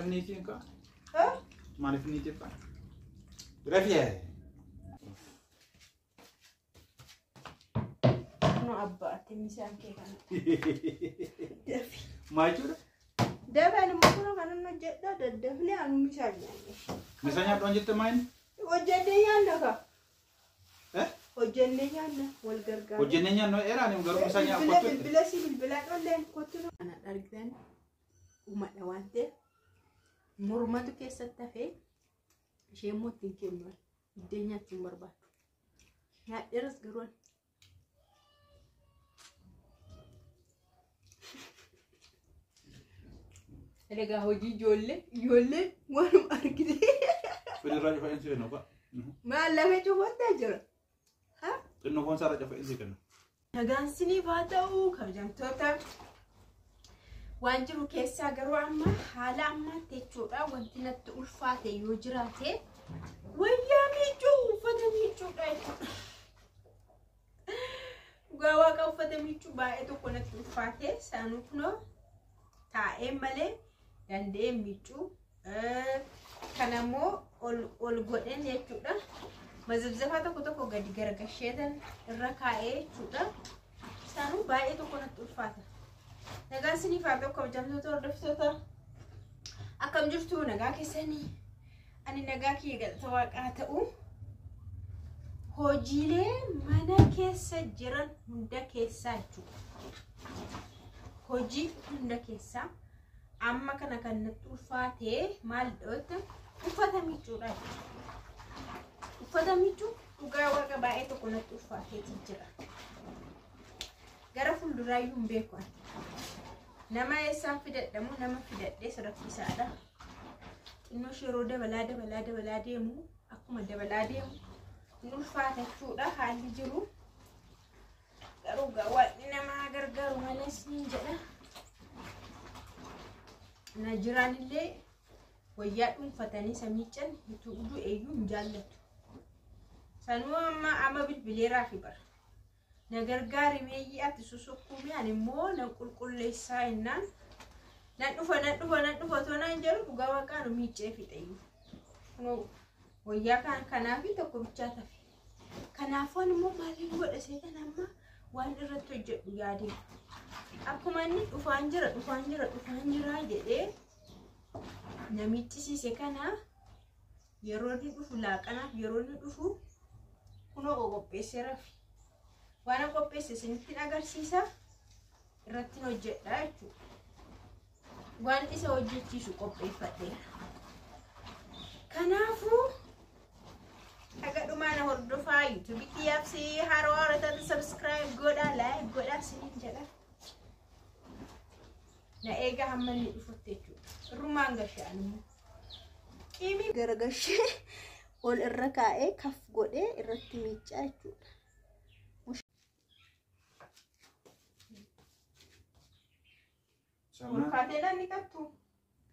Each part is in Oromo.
Maaliif niitiin kaa? Maaliif niitiin kaa? Rafii. No abbaate misaan kee kana. Dafi. Maal jechuudha? Dafaan immoo kun kanan hojjedha daddafnee anu misaan nyaanne. Misaan nyaadhu jette maayini? Hojjennee nyaanna kaa. Hojjennee nyaanna wal gargaara. Hojjennee nyaannu eeraan garuu misaan nyaadhu kottu. Bilbila si bilbilaan olleen kottu. Kana argitan uumadha waan ta'eef mormatu keessatti hafee ishee immoo ittiin kennu biddeen nyaachuu hin barbaaddu. Nyaadheeras garuu ani. Egaa hojii ijoollee waanuma argite. Fuulduraa cufa insi kennu kaa. Maal lafa cufattee jira? Xinnoo foon isaarra cufa insi kennu. Nagaan siniif haa ta'u kabajamtoota waan jiru keessaa garuu amma haala ammaatti jechuudha wanti natti ulfaate yoo jiraate wayyaa miiccuu uffata miiccuudha jechuudha. Dhugaa waaqa uffata miiccuu baay'ee tokko natti ulfaate saanuu kunoo taa'ee malee danda'ee miiccuu kanammoo ol godheen jechuudha. Mazabzafaa tokko tokko gadi garagasheetan irra kaa'ee jechuudha. Saanuu baay'ee tokko natti ulfaata. Nagaan siniif haa ta'u kabajamtoota hordoftoota akkam jirtu nagaa keessanii ani nagaa kiyya galata waaqaa ta'u hojiilee mana keessa jiran hunda keessaa jechuudha. Hojii hunda keessaa amma kana kan natti ulfaate maal dhootta uffata miicuudha. Uffata miicuu dhugaa waaqa baay'ee tokko natti ulfaateeti jira. Gara fuulduraayyuu hin beeku ani. Nama eessaan fidadhamu nama fidadhee rakkisaadha. Xinnoo ishee yeroo dabalaa dabalaa dabalaa deemu akkuma dabalaa deemu hin ulfaata jechuudha haalli jiru. Garuu waaqni namaa gargaaru malees niin jedha. Na jiraan illee wayyaa dhuunfatanii isa miiccan utuu du'eeyyuu hin jaallatu. Sanuu amma bilbileeraa fi bara. Na gargaari meeyyii ati susukkuumi ani immoo nan qulqulleessaa jennaan nan dhufa otoo naan jedhu dhugaa waaqaan miiccee fixeyyuu. Kunoo wayyaa kanaa fi tokko bichaa tafe. Kanaafuu ani immoo maaliin godha seetan amma waan irratti hojjedhu yaadee. Akkuma inni dhufaan jira jedhee namichisiise kana yeroo inni dhufu laaqanaaf yeroo inni dhufu kunoo qopheessee rafi. Waan qopheesse isinitti agarsiisa irratti hojjedha jechuudha. Waan isa hojjechiisu qopheeffadheera. Kanaafuu haga dhumaa na hordofaa yuutuubii kiyyaaf si haarawaa horatan subscribe godhaa like godhaa isiniin jedha. Na eega hamma inni dhufutti jechuudha. Irrumaan gashaan immoo. Qiimii garagashee ol irra kaa'ee kaf godhee irratti miiccaa jechuudha. Ol kaatee ni qabtu.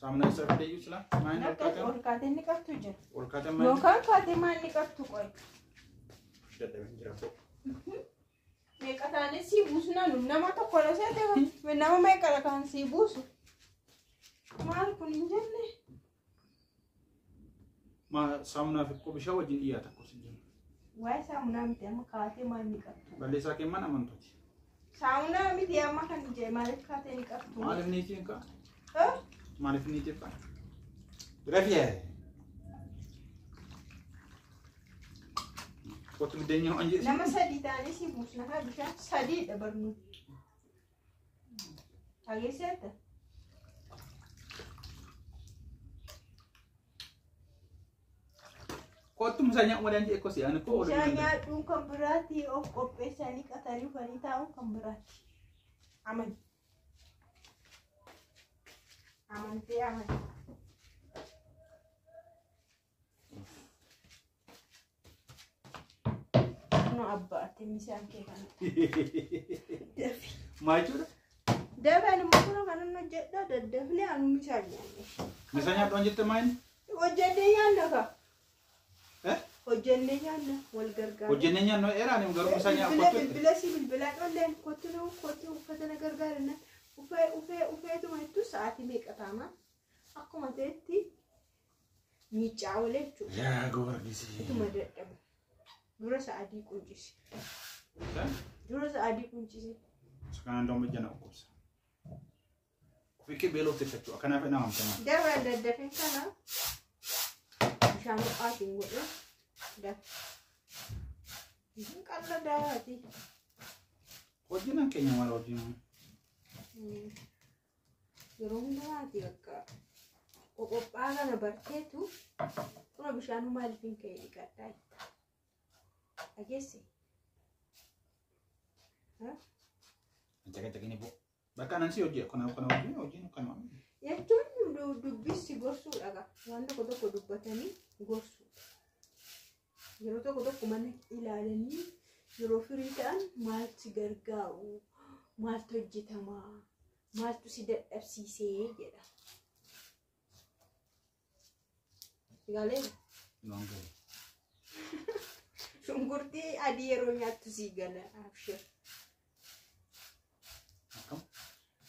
Saamunaa isa fidee iyyuu silaa? Maayini ol kaatee? Ol kaatee ni qabtu jira. Ol kaatee maayini? Yookaan kaatee maal ni qabtu qoy. Dadhabeen jira koo. Meeqa taanee sii buusu naanu nama tokko dha seete nama meeqadha kan sii buusu. Maal kun hin jenne? Ma saamunaa fi bishaan wajjin dhiyaata akkasii jenna. Waa'ee saamunaa miti amma kaatee maal ni qabtu? Balleessaa kee mana amantooti. Saamunaa miti amma kan jee maaliif kaatee ni qabtu? Maaliif niitiin kaa? Maaliif niitiin kaa? Rafii. Kottu biddeen nyaa'u anjee. Nama sadii taanee si buusna haa bishaan sadiidha barnu. Dhageesseetta? Kottu musaa nyaa'u malee anjee ekkoo si ani koo oolu. Bishaan nyaadhuun kan biraatti of qopheessanii qatanii ufanii taa'uun kan biraatti. Amani. Amantee amani. No abbaate misaan kee kana. Dafi. Maal jechuudha? Dafaan immoo kun kanan hojjedha daddafnee anu misaan nyaanne. Misaan nyaadhu jette maayini? Hojjennee nyaanna kaa. Hojjennee nyaanna wal gargaara. Hojjennee nyaannu eeraan garuu misaan nyaadhu kottu. Bilbila si bilbilaan olleen kottu uffata na gargaara ufeetuma jettu sa'aatii meeqa taama? Akkuma ta'etti miicaa oolee jechuudha. Yaa goorgisi. Ituma dadhabu. Dura isa adii quncisi. Dura isa adii quncisi. Kanaan doomu ijana dhukkubsa. Ofii kee beelofte jechuudha. Kanaaf nama amtama. Dabaan daddafeen kana bishaan ho'aatiin godhe dafa. Qalla daati. Hojiin keenya maal hojiin? Yeroo hundumaati bakka qophaa kana barteetu kuna bishaan maaliif hin ka'e dhiqadhaa jetta. Dhageesse? Caqacaqini bu'u. Bakka anan si hojii kana kana hojii hojiin kanuma. Jechuun dubbisi gorsuudha qaba. Waan tokko tokko dubbatanii gorsuudha. Yeroo tokko tokko mana ilaalanii yeroo firii ta'an maaltu si gargaaru, maaltu hojjetamaa, maaltu si dadhabsiisee jedha. Galee? Shunkurtii adii yeroo nyaattu sii gala abshir.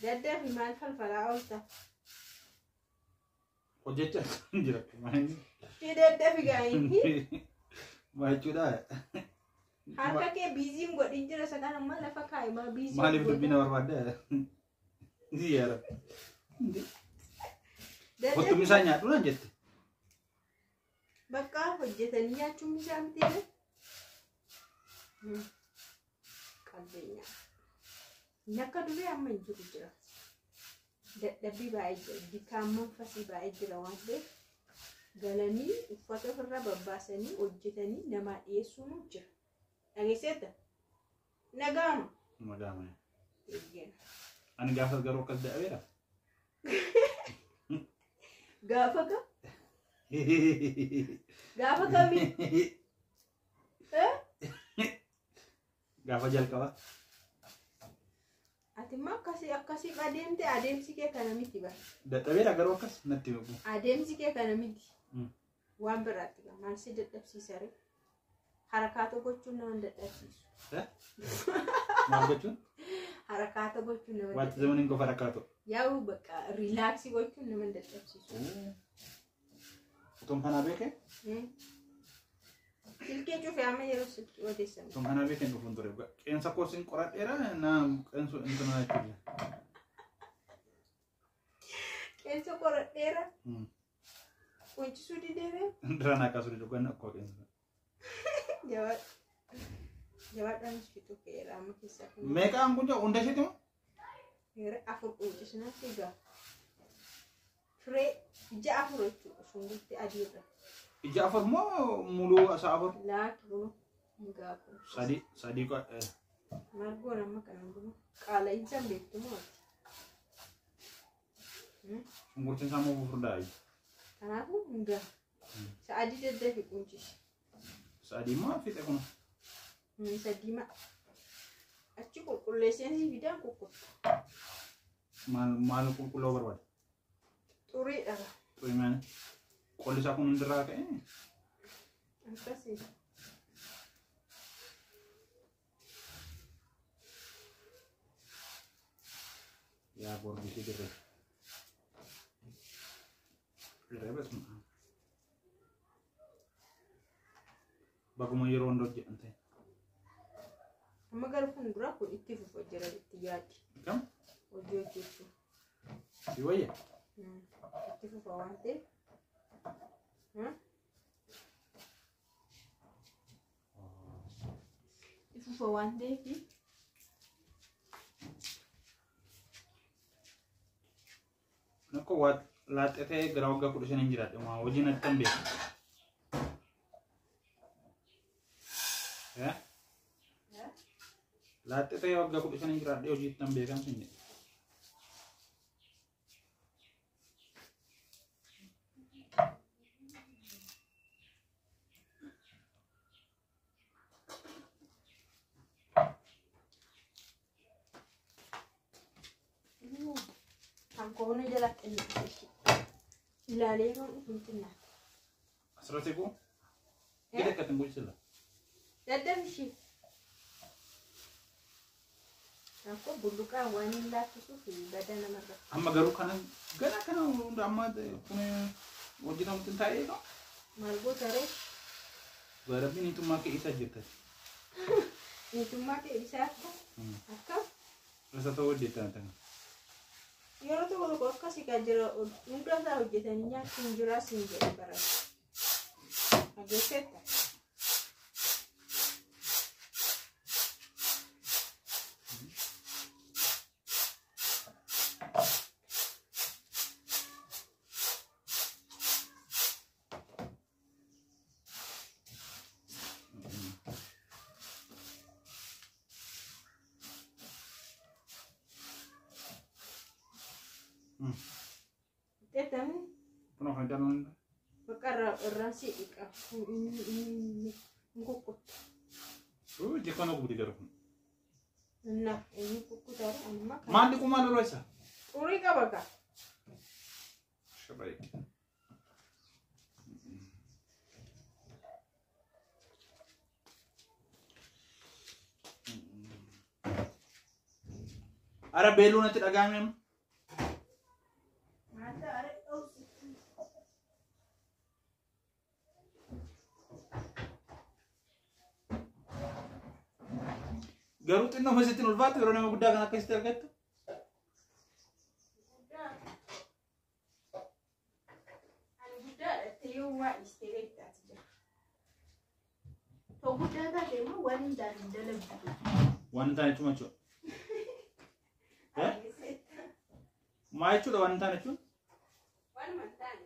Daddafi maal falfalaa oolta? Hojjechaa jira. Daddafi gaa'ii. Maal jechuudha? Harka kee biiziin godhin jira isa kana amma lafa kaa'i maa biizii. Maaliif dubbina barbaadda? Ziyyaara. Qottummi isaa nyaadhu naan jette. Bakka hojjetanii nyaachuun isaa miti. Qalbeenya. Inni akka durii amma hin jiru jira. Dadhabbii baay'ee jira. Dikaan manfasii baay'ee jira waan ta'eef galanii uffata ofirraa babbaasanii hojjetanii namaa dhiyeessuun jira. Dhageesseetta? Nagaama. Nagaama. Ani gaafa garuu akkas da'abeera. Gaafa kam? Gaafa kamii? Gaafa jalqabaa. Ati immoo akkasii akkasii adeemte adeemsi kee kana miti bara. Dadhabeera garuu akkas natti beeku. Adeemsi kee kana miti. Waan biraatti qaba. Maal si dadhabsiisa ree? Harakaata gochuun nama hin dadhabsiisu. Maal gochuun? Harakaata gochuun nama Waanti zamaniin qofa harakaatu. Yaa'u bakka riilaaksii gochuun nama hin dadhabsiisu. Utuun kanaa beekee? Silkii cufee amma yeroo silkii odeessamu. Utuun kanaa beekee hin dhufuun ture. Qeensa koos hin qoradheera na qeensu intina jechuudha. Qeensa qoradheera? Qunchisuu dideere? Duraan akkasuma dhugan akkoo qeensa. Jabaadhaanis fixuu ka'eera amma keessaa. Meeqaan kun hunda isheeti moo? Yeroo afur qunchisnaa sigaa. Firee ija afur jechuudha shunkurtii adiirra. Ija afur moo muluu isaa afur? Laaki bunu hin gaafu. Sadii sadii Maal goona amma kana hundumaa? Qaala'insa hin beektu moo ati? Shunkurtiin isaa moo furdaa? Kanaafuu hin gaafu. Isa adii daddafi qunchisi. Isa adii moo fixe kun? Isa diimaa. Achi qulqulleesseen si fidaan kukkutta. Maal maal qulqullaa'uu barbaada? Xurii dhaba. Xurii maali? Qolli isaa kun hundirraa ka'e? Akkasii. Yaa gorbisii dirree. Dirree basuma. Baguma yeroo hunda hojjetan ta'e. Amma gara fuulduraa kun itti fufa jira itti yaadi. Kam? Hojii hojjechuu. Si wayya? Itti fufa waan ta'eef. Itti fufa waan ta'eef. Nakko waa laaxxee ta'ee gara waggaa 15 hin jiraadhe waa hojii natti hin beeku. Laaxxee ta'ee waggaa 15 hin jiraadhe hojii itti hin beekan sin jedhe. Hankoona jala xinnaate. Ilaalee kan dhufu hin xinnaate. Asirratti koo? Gadi akka ittiin bulchila. Daddabi ishee. Rakkoo bulluqaa waan hin laaffisuuf bada namarra. Amma garuu kana gara kana hunda amma kun hojjetamutti hin taa'ee egaa. Maal goota ree? Rabbiin niitummaa kee isa jirta. Niitummaa kee isaa akka akkam Isa ta'uu hojjetan tan. Yeroo tokko tokko akkasii kan jira hunda isaa hojjetanii nyaachuun jiraa siin jedhe barata. Dhageessetta. Hojjetamni Kun kan jedhamu bakka irraan si dhiqa. Hin kukkutu. Jekkoo guddi gara kun. Na inni kukkutaare anuma kan. Maal dhiquu maal loloo isa? Xurii qaba gaa. Shabaayee. Ara beeluu natti dhaga'ame amma. Maal ta'a dhoofsi. Garuu xinnoo masitti ulfaatu yeroo nama guddaa kan akkasitti argattu. Ani guddaadha ta'ee waa dhiistee beektaati jira. Ta'u guddaa taate immoo waan hin taane hin dalagdu. Waan hin taane jechuun jechuudha. Maal jechuudha waan hin taane jechuun? Waanuma hin taane.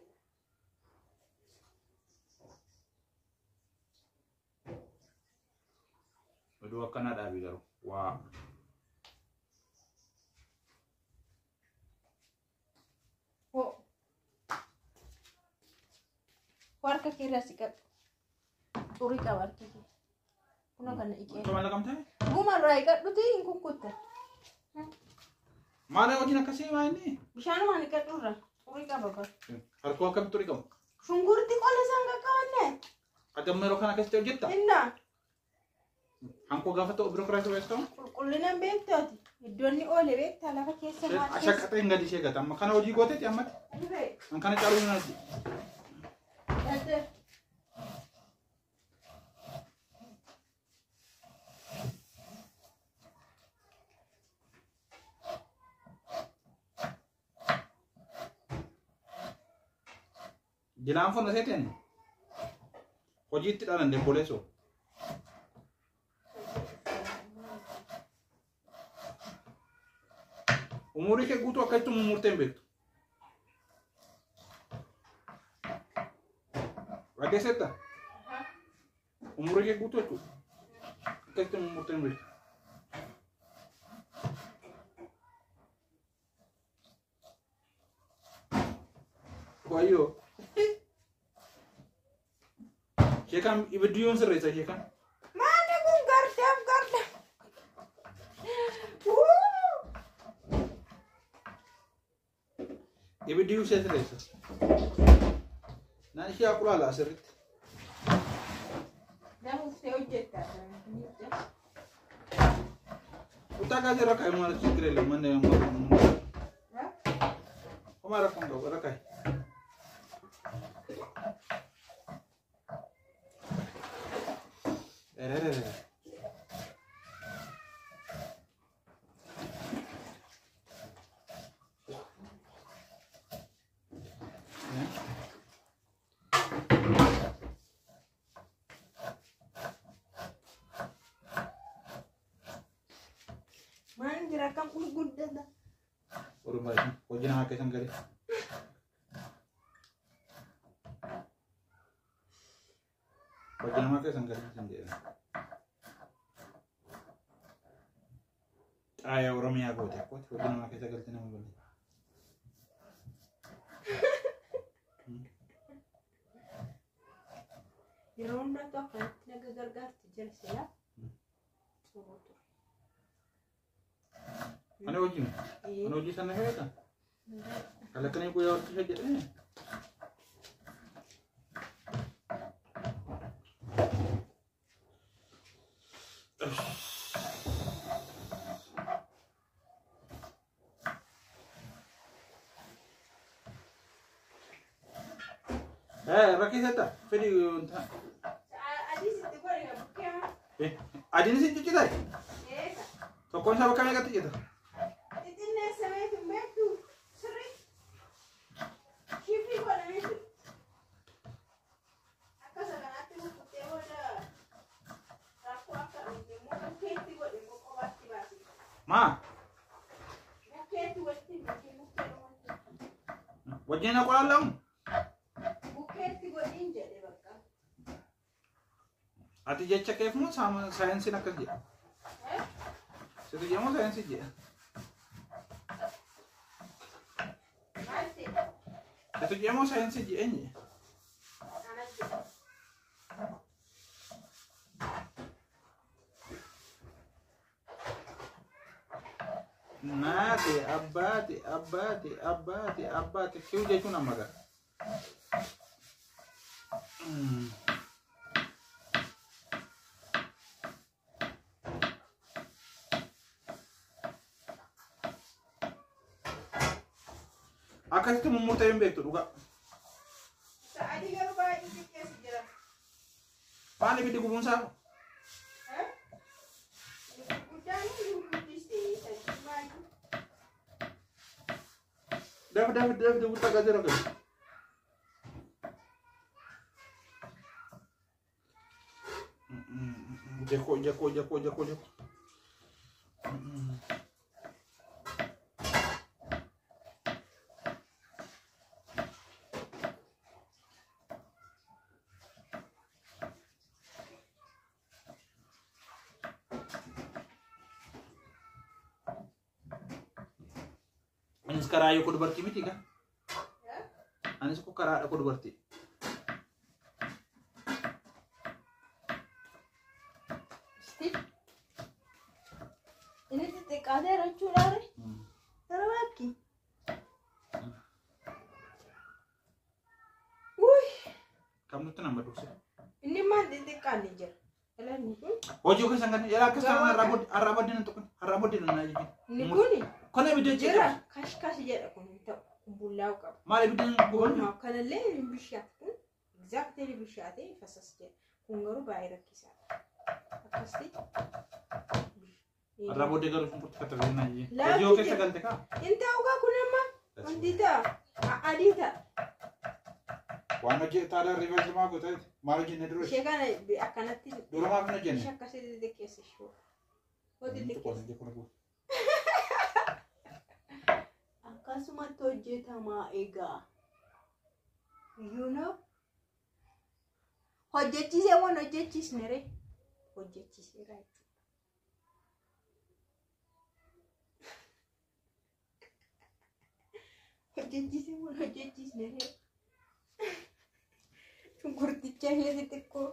Oduu akkanaa dhaabi garuu. Waa. Hoo. Harka kee irraa siqadhu. Xurii qaba harki kee. Kuna kana dhiqee. Maal laqamtee? Guma irraa dhiqadhuti hin kukkutta. Maal hojiin akkasii maa inni? Bishaanumaan dhiqadhu irraa. Xurii qaba bara. Harkoo akkamitti xurii qabu? Shunkurtii qola isaan qaqqabanne. Ati amma yeroo kana akkasitti hojjetta? Innaa. Hankoo gaafa ta'u biirokiraasii barreessitamu? Qulqullinaan beektaati. Iddoonni oole beektaa lafa keessa maal keessa. Ashaqaxee hin gadi ishee gata. Amma kana hojii gooteeti ammatti. Dhufee. An kana caaluu hin argi. Dhaqxe. Jilaan fonna seeteen hojiitti dhalan debboleessoo. Umurii kee guutuu akka itti mummurtee hin beektu. Addeessetta? Umurii kee guutuu jechuudha. Akka itti mummurtee hin beektu. Wayyoo. Sheekaan ibiddiyoon sirreessa sheekaan. Maali kun gardaaf gardaaf. Ibiddiyuu ishee sirreessa. Naan ishee aqulaala asirratti. Nama uffee hojjetta. Kutaa kaasee irra kaa'e maal ችግር የለም። ምን homaa rakkoon qabu irra kaa'e. Ererere. Maal jira akkam gurguddata. Oromoo hojii nama akka isaan galee. Hojii nama akka isaan galee isin jedhan. Xaaya Oromiyaa goote akkooti hojii nama keessa galte nama galee. Yeroo hundaatu akkanatti naga gargaarti jira silaa. Suuruu ture. Ani hojii ani hojii sana feeta. Kalaqanii guyyaa horsiisa jedhee. Rakkiseetta fedhi Adii sitti godhe bukkee amma. Adiin isin ciccitaa? Eega. Tokkoon isaa bakka meeqatti cita? Xixinneessameetu hin beektu sirri. Shifii godhameetu. Akka isa kanaatti kukkutee booda rakkoo akka dhufte immoo bukkeetti godhe immoo qobaatti baase. Maa? Bukkeetti walitti makee bukkee dhumatti. Wajjin qolaan Bukkeetti godhiin jedhe bakka. Ati jecha keef moo saayinsiin akkas jedha? Situ jedha moo saayinsii jedha? Maal ta'e? Situ jedha moo saayinsii jedha eenyu? Ana jedhe. Naate abbaate abbaate abbaate abbaate kiu jechuun amma gara. Akkasitti mummurtee hin beektu dhugaa. Isa adii garuu baay'ee xiqqeessu jira. Maal ibiddi gubuunsaa? Guddaan gurguddiste isa diimaa. Daf daf daf guddaa gajara gadi. Jeko jeko jeko jeko jeko. Anis karaa yoo dubartii miti gaa? Anis koo karaadha koo dubartii. Isti. Inni xixiqqaateera jechuudha ree. Gara bakki. Uy, Kam nutti nama durse? inni maal xixiqqaanne jira. Inni kun. Hojii keessan kan jala akkas ta'an har'aa booddee nan tuqin har'aa booddee nan ajajin. Inni kun Kun ibidda jira. jira. Kash kash jedha kun hin ta'u. Kun bullaa'u qaba. Maal ibidda gubannu? Kun kanallee hin bishaatu kun exactly bishaatee fasas jedha. Kun garuu baay'ee rakkisaadha. Akkasitti. Har'aa booddee garuu shunkurtii kattafee nan ajajin. Laafti Hojii keessa jira. galte kaa? Hin ta'u gaa kun amma wanti ta'a. Adii ta'a. Waan hojjetaa riivarsi maa gootee maal hojjenne dura? Ishee kana akkanatti. Dura maaf hin hojjenne? Ishee akkasitti xixiqqeessa ishee. Hoo xixiqqeessa. Akkasumatti hojjetamaa egaa. You know? Hojjechiisee waan hojjechiisne ree? Hojjechiiseera jechuudha. Hojjechiisee waan hojjechiisne ree? Shunkurticha ishee xixiqqoo.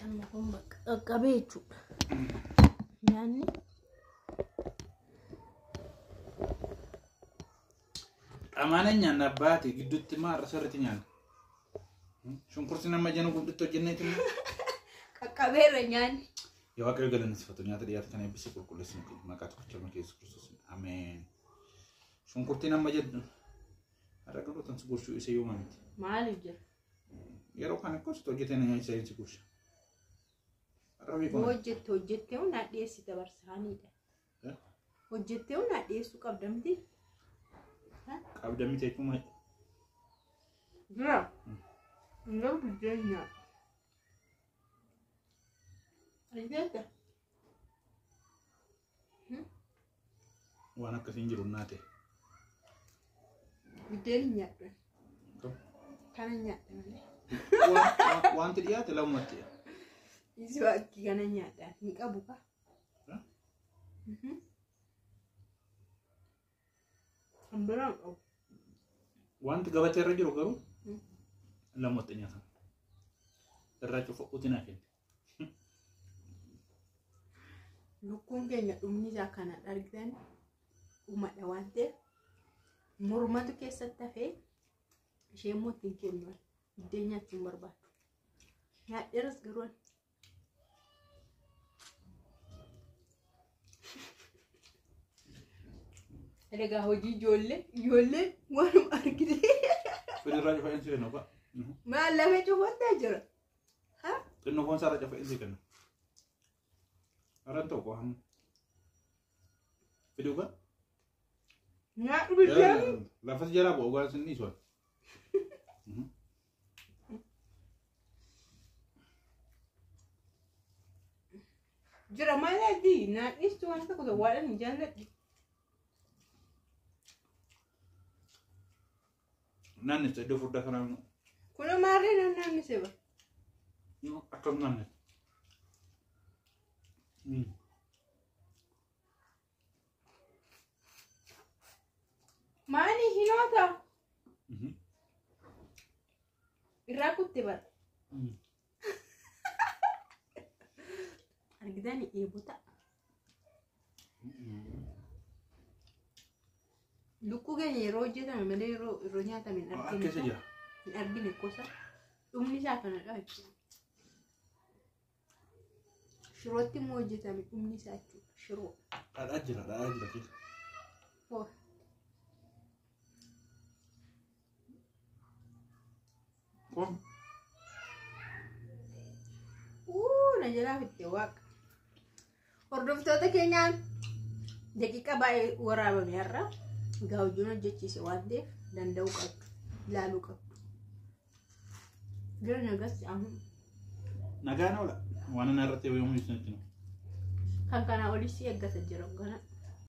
Amma kun bakka qaqqabee jechuudha. Nyaanni Dhamaana nyaanna abbaate gidduutti maa har'a sirriitti nyaanna. Shunkurtii nama jennu gidduutti hojjenneeti immoo. qaqqabeerra nyaanni. Yaa Waaqayyo galateeffatu nyaata dhiyaate kana eebbisee qulqulleessi nu kenni maqaa tokkicha ilma kee Yesuus Kiristoosiin. Ameen. Shunkurtii nama jedhu har'a garuu tan si gurshuu isa yooma miti. Maaliif jira? Yeroo kana akkasitti hojjetee na nyaachisa si gursha. Har'a Yoo beekama. hojjette hojjettee naa dhiyeessite barsaaniidha. Hojjettee naa dhiyeessuu qabda miti. Qabda miti jechuun maal? Jira. Garuu biddeen nyaata. Argiteetta? Waan akkasiin jiru naate. Biddeen hin nyaadhu. Kana nyaadha malee. Wanti dhiyaate lamumatti. Isi bakki kana nyaadha. Hin qabu ka. Kan biraa hin qabu. Wanti gabatee irra jiru garuu lamumatti nyaatama. Irraa cufa utinaa kenni. Lukkuun keenya dhumni isaa kana argitan dhumadha waan ta'eef mormatu keessatti hafee ishee immoo ittiin kennu biddeen nyaachuu hin barbaadu. Nyaadheeras garuu ani. Egaa hojii ijoollee ijoolleen waanuma argite. Fidurraa cufa insi kennu ba. Maal lafa cufattaa jira. Xinnoo foon isaarraa cufa insi kennu. Haran tokko hamma. Fiduu ba. Nyaadhu biddeen. Lafas jalaa bu'u waan sinni sun. Jira maal adii naadhistu waan tokko tokko waan hin jaalladhu. Naannessa iddoo furdaa kanaa Kun maarree naan naannise ba. Akkam naannessa. Maali hinoota irraa kutte bara. Argitani eebota. Lukkuu keenya yeroo hojjetame malee yeroo yeroo nyaatame hin Keessa argine. jira. Hin argine gosa. Dhumni isaa kanadha jechuudha. Shirootti immoo hojjetame dhumni isaa jechuudha. Shiroo. Dhadhaa jira dhadhaa jira keessa. Hoo. Kun Na jalaa fitte waaqa. Hordoftoota keenyaan daqiiqa baay'ee waraabame har'a. Egaa hojiin hojjechiise waan ta'eef danda'uu qabdu. Ilaaluu qabdu. Gara nagas amma nagaan oola. Waan ana irratti yoomuu ibsanitti. Kan kanaa olis si eeggata jira. Gana.